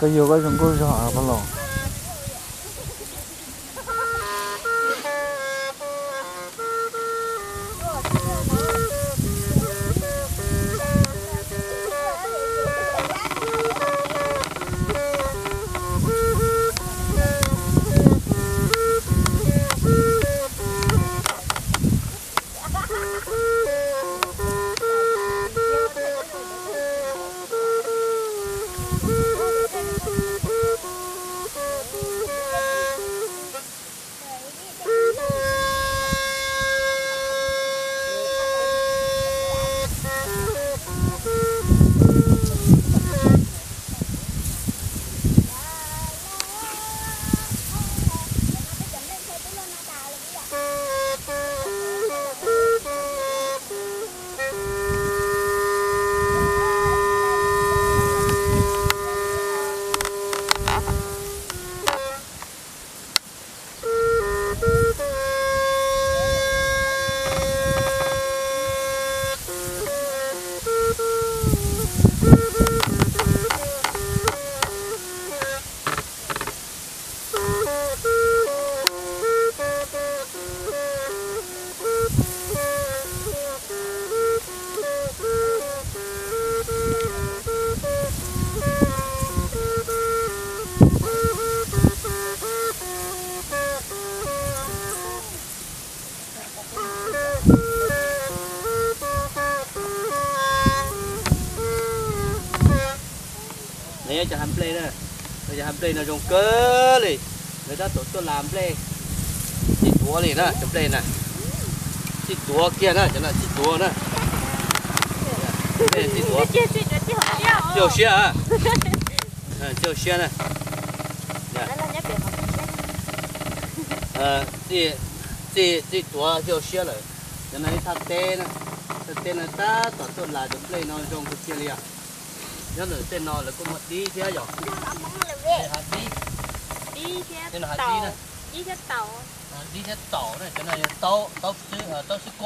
Koj yuav koj zoo nkauj zog pab los. Nov yog cov hav nplej na, cov hav nplej no zoo kawg li. Lawv tab tom tuaj las nplej, txij duav li na cov nplej na, txij duav kiag na, cov no txij duav na. Txij duav, txij hauv siab, txij hauv siab na. Txij, txij duav txij hauv siab lawm. Cov no ib thaj teb na, thaj teb no tab tom tuaj las cov nplej no zoo kawg kiag li os. Nyob ntawm tej no lawv kuj muaj dib thiab yom. Dib, dib thiab taum, dib thiab taum na, cov no yog taub, taub xwb kuab.